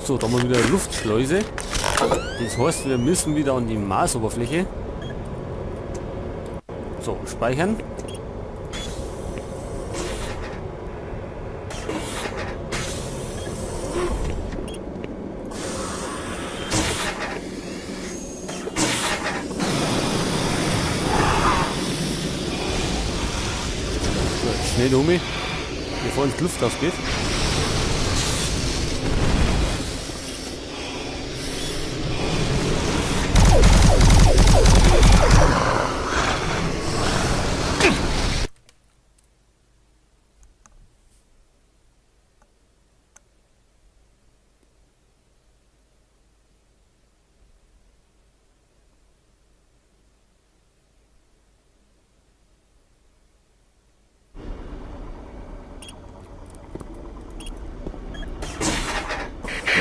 So, da haben wir wieder eine Luftschleuse. Das heißt, wir müssen wieder an die Marsoberfläche. So, speichern. So, schnell um, bevor uns die Luft ausgeht.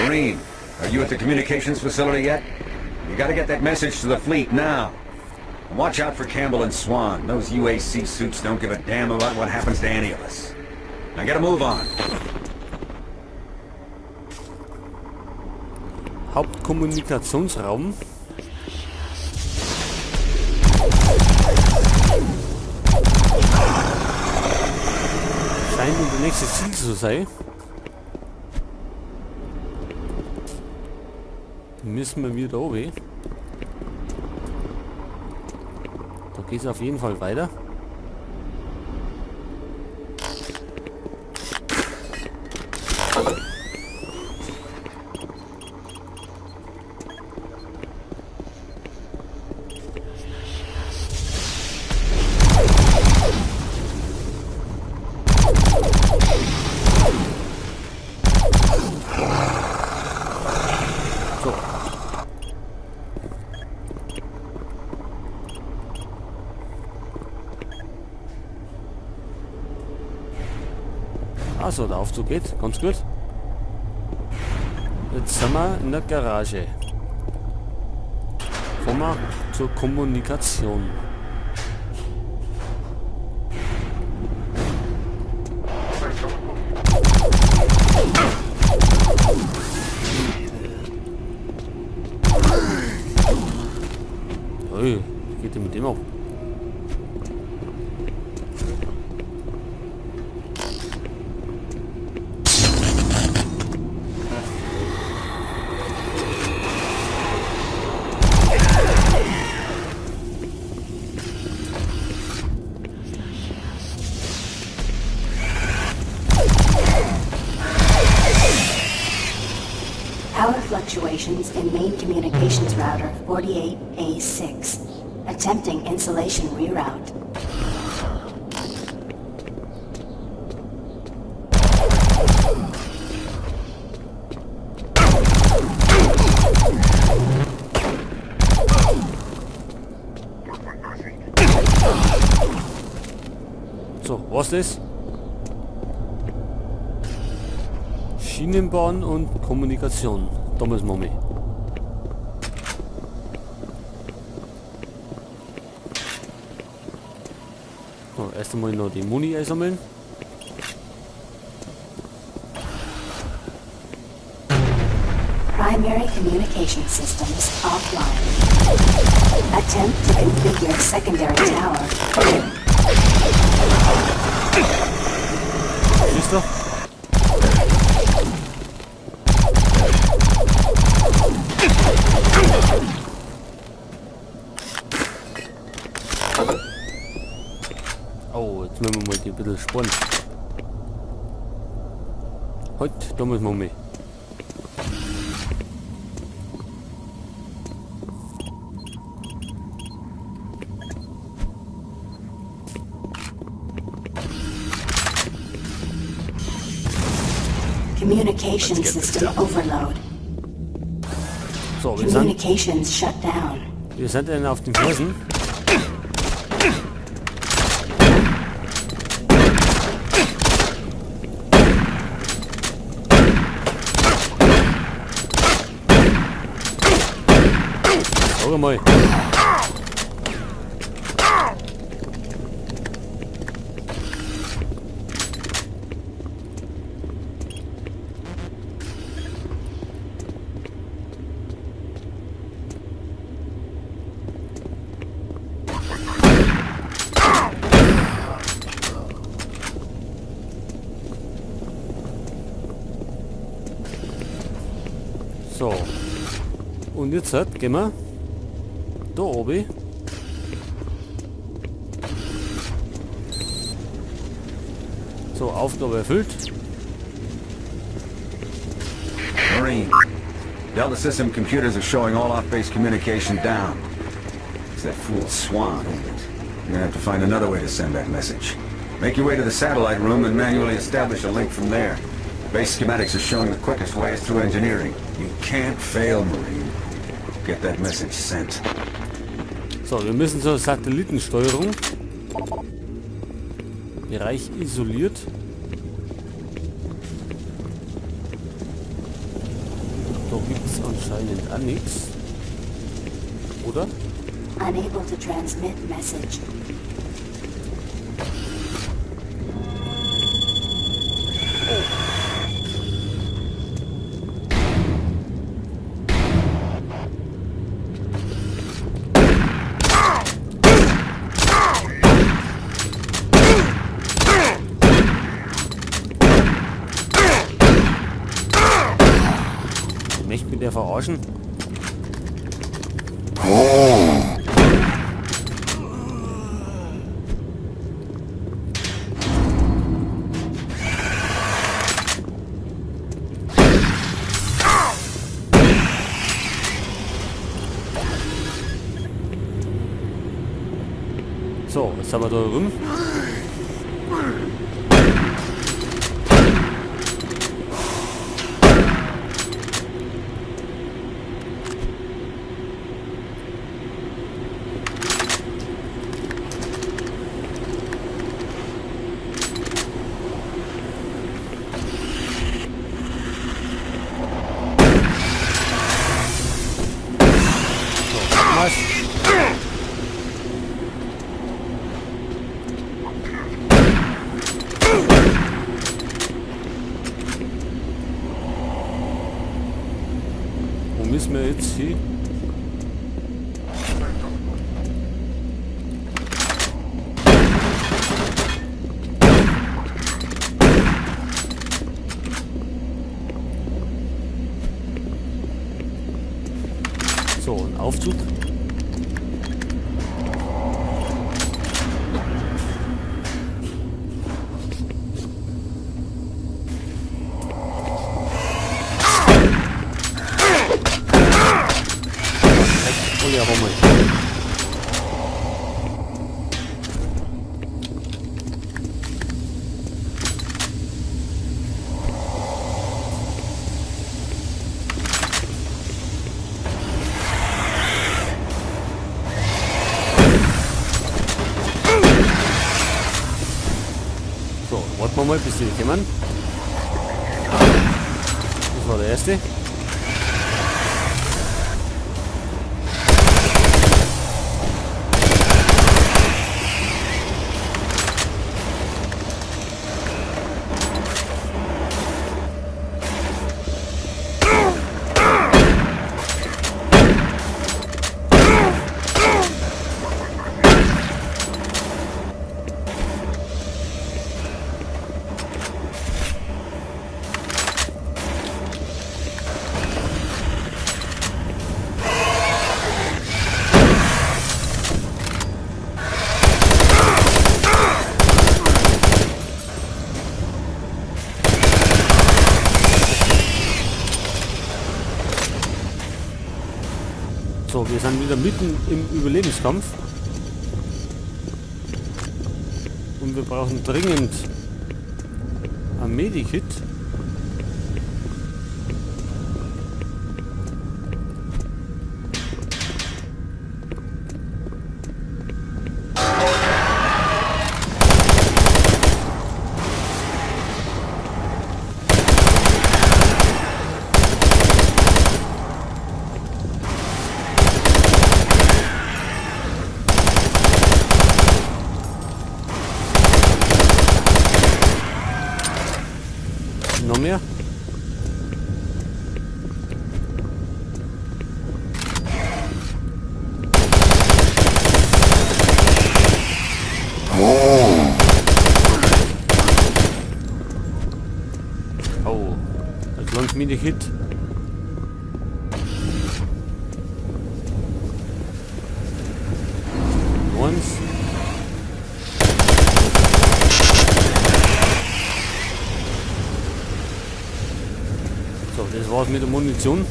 Marine, are you at the communications facility yet? You gotta get that message to the fleet now. And watch out for Campbell and Swan. Those UAC suits don't give a damn about what happens to any of us. Now get a move on. Hauptkommunikationsraum. Scheint unser nächstes Ziel zu sein. Müssen wir wieder oben. Da geht's auf jeden Fall weiter. Also, der Aufzug geht, ganz gut. Jetzt sind wir in der Garage. Kommen wir zur Kommunikation. Ui, was geht denn mit dem auf? Power fluctuations in main communications router 48A6. Attempting insulation reroute. So, was ist das? Schienenbahn und Kommunikation. Da müssen wir mit. So, erst einmal noch die Muni einsammeln. Primary communication systems offline. Attempt to configure secondary tower. Siehst du? Oh, jetzt müssen wir mal die ein bisschen sparen. Heute, da müssen wir mit. Communication system overload. So, wir sind, Communications shut down. wir sind denn auf den Fersen. Sag mal. So. Und jetzt gehen wir da oben. So, Aufgabe erfüllt. Marine, Delta System computers are showing all off-base communication down. It's that fool Swan, isn't it? You're gonna have to find another way to send that message. Make your way to the satellite room and manually establish a link from there. Base schematics are showing the quickest way is through engineering. You can't fail, Marine. Get that message sent. So, wir müssen zur Satellitensteuerung. Bereich isoliert. Da gibt's anscheinend auch nichts. Oder? Unable to transmit message. Möchte mit der verarschen? So, jetzt haben wir da rum. Wo müssen wir jetzt hin? So, ein Aufzug. So, warten wir mal, bis die kommen. Das war der erste. So, wir sind wieder mitten im Überlebenskampf. Und wir brauchen dringend ein Medikit. Noch mehr? Oh, ein kleines Mini-Hit. Eins. So, das war's mit der Munition.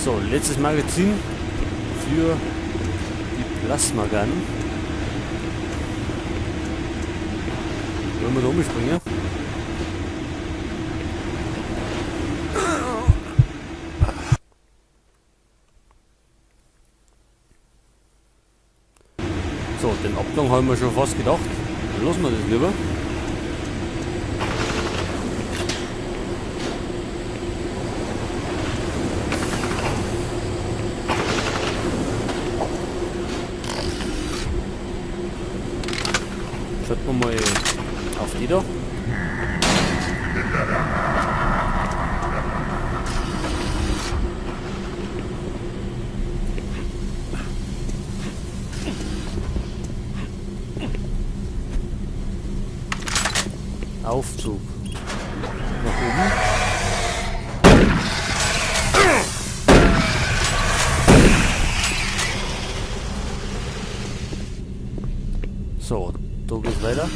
So, letztes Magazin für die Plasma Gun. Wollen wir da umspringen? So, den Abgang haben wir schon fast gedacht. Dann lassen wir das lieber. Schaut man mal auf die da. Aufzug. Nach oben. So, da geht's weiter.